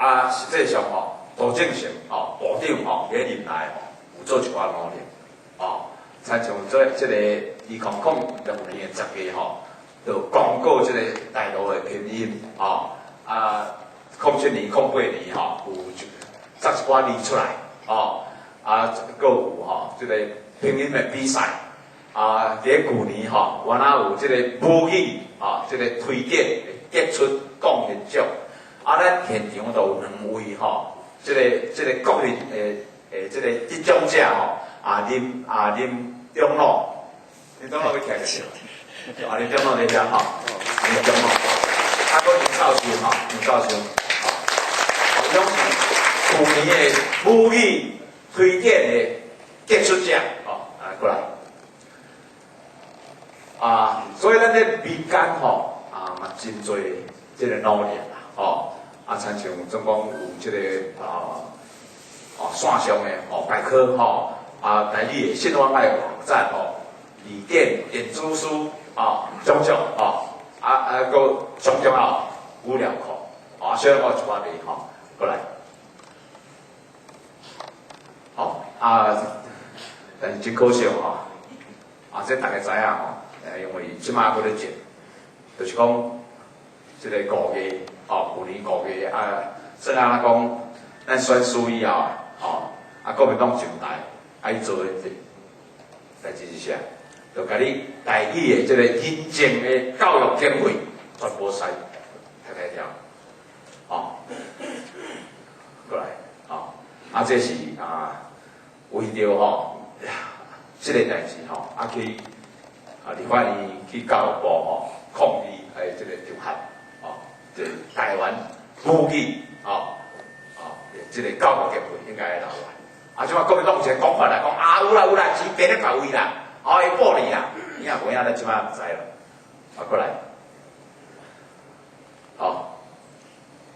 啊，實際上吼，杜正勝吼部長吼，佇任內吼有做一寡努力，哦，親像這個2006年10月吼，就公告這個大陸的拼音，吼，啊，07年、08年吼，有作一寡字出來，哦，啊，閣有吼，這個拼音的比賽，啊，佇咧舊年吼，原來有這個母語，吼，這個推展的傑出貢獻獎，啊，咱現場就有兩位吼，這個國立的這個得獎者吼，啊林啊林長老，林長老欲徛起來，啊林長老佇遮吼，林長老，啊，閣林教授吼，林教授，吼，攏是舊年的母語推展的傑出者，吼，啊過來，啊，所以咱咧民間吼，啊嘛真濟這個努力啦，吼，啊，親像總講有這個啊，哦線上的吼百科吼，啊台語的信網愛網站吼，字典、電子書啊，種種吼，啊啊閣上重要語料庫，啊，所以我一寡例吼，過來，好啊，但是真可惜吼，啊，這大家知影吼，因為這馬閣咧戰，就是講這個五月，吼，舊年五月啊，算按怎講，咱選輸以後，吼，啊，國民黨上台，啊，伊做的代誌是啥？就共你台語的這個行政的教育經費全部塞踢踢掉，吼，過來，吼，啊，這是啊，為著吼，這個代誌吼，啊去啊立法院去教育部吼抗議，這個條案，吼，這個台灣母語，吼，吼，這個教育經費應該愛留來。啊，這馬國民黨有一個講法來講，啊有啦有啦，錢編咧別位啦，哦會補你啦，你也無影咱這馬毋知咯。啊，過來，吼，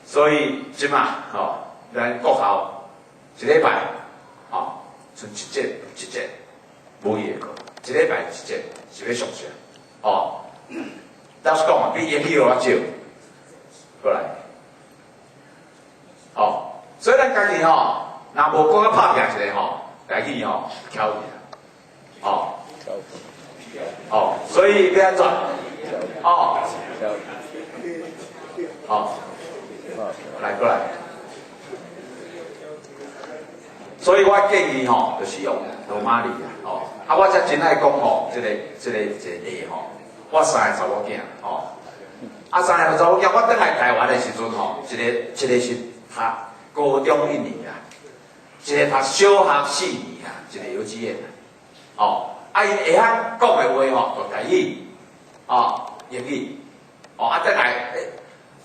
所以這馬吼，咱國校一禮拜，吼，賰一節一節母語的課，一禮拜一節是欲上啥？哦，老實講啊，比英語閣較少。過來，吼，所以咱家己吼，若無閣較拍拼一下吼，台語吼翹去啊，哦，哦，所以欲按怎？哦，好，來過來。所以我建議吼，就是用羅馬字啊，吼，啊，我才真愛講吼，這個例吼，我三個查某囝，吼，啊，三個查某囝，我轉來台灣的時陣吼，一個是讀高中一年啊，一個讀小學四年啊，一個幼稚園啊，哦，啊，𪜶會曉講的話吼，就台語，哦，英語，哦，啊，轉來，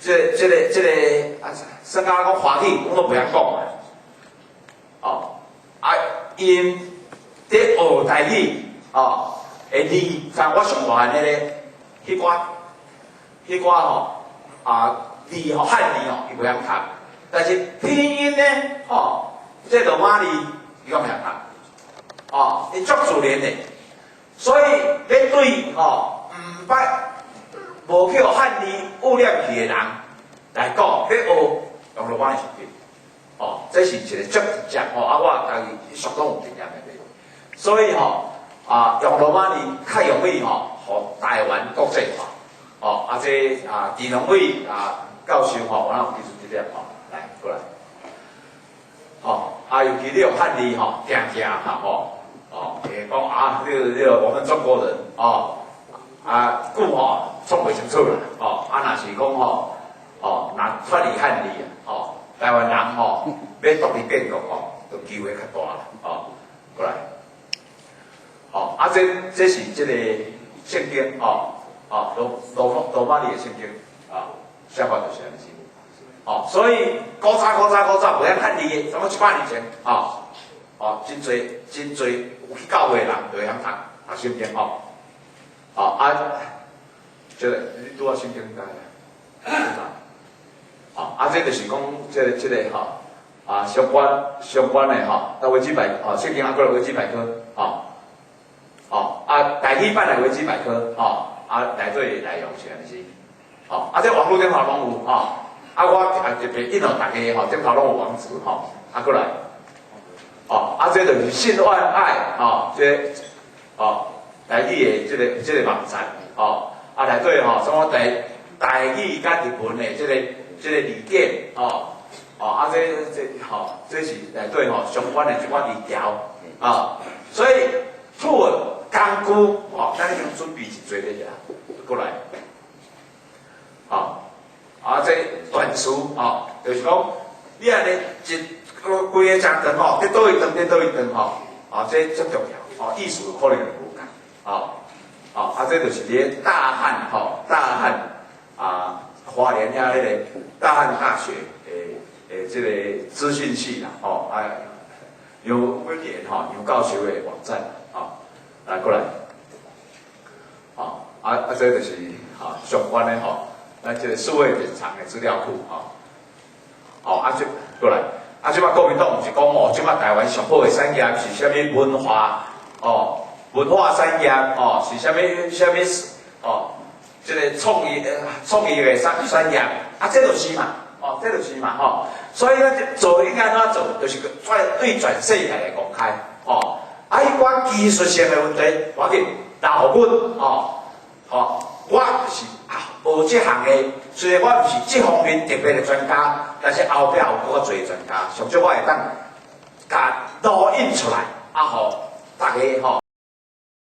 這個，啊，算講講華語，阮攏袂曉講啊，哦。啊，𪜶佇學台語，哦，的字，像我上大漢彼个，彼寡吼，啊字吼漢字吼，伊袂曉讀，但是拼音呢，吼，這羅馬字伊攏會曉讀，哦，伊足自然的，所以欲對吼，毋捌無去予漢字污染去的人來講，欲學用羅馬字上緊。哦，這是一個足直接吼，啊，我家己相當有經驗的，所以吼，啊，用羅馬字較容易吼，予台灣國際化，哦，啊，這啊，鄭龍偉啊教授吼，我有提出這點吼，來過來，哦，啊，尤其你用漢字吼，定定吼，哦，會講啊，你我們中國人，哦，啊，久吼創袂清楚啦，哦，啊，若是講吼，哦，若脫離漢字啊，哦。台灣人吼，欲獨立建國吼，就機會較大啦，哦，過來，哦，啊，這是這個聖經，哦，哦，羅馬字的聖經，啊，寫法就是按呢，哦，所以古早古早古早無曉漢字的，差不多100年前，哦，哦，真濟真濟有去教會的人就會曉讀讀聖經，吼，哦，啊，這個你拄仔聖經知影？哦，啊，這就是講這個吼，啊，相關的吼，啊，維基百哦，聖經啊，過來維基百科，吼，哦，啊，台語版的維基百科，吼，啊，內底內容是按呢，哦，啊，這網路頂頭攏有，吼，啊，我啊特別印予逐家吼，頂頭攏有網址吼，啊，過來，哦，啊，這就是信萬愛吼，這哦，台語的這個網站，哦，啊內底吼，什麼台語佮日文的這個字典，哦，哦，啊，這吼，這是內底吼相關的這款字條，啊，所以 tool 工具，哦，咱已經準備真濟咧遐，過來，哦。啊，這斷詞吼，就是講你按呢一規个章段吼，佇佗位斷，佇佗位斷吼，啊，這足重要，哦，意思可能無仝，哦，哦，啊，這就是佇咧大漢吼，大漢啊，花蓮遐彼個大漢大學的這個資訊系啦，吼，啊，楊文賢吼，楊教授的網站，吼，來過來，哦，啊啊，這就是吼相關的吼。咱這個數位典藏的資料庫，吼，哦，啊，這過來，啊，這擺國民黨毋是講哦，這擺台灣上好的產業是啥物文化，哦，文化產業，哦，是啥物啥物，哦，這個創意的產業，啊，這就是嘛，哦，這就是嘛，吼，所以咱做應該按怎做，就是轉對全世界來公開，哦，啊，彼寡技術性的問題，無要緊，留予阮，哦，吼，我是啊，學這項的，雖然我毋是這方面特別的專家，但是後壁有閣較濟專家，上少我會當共錄印出來，啊，予逐家吼。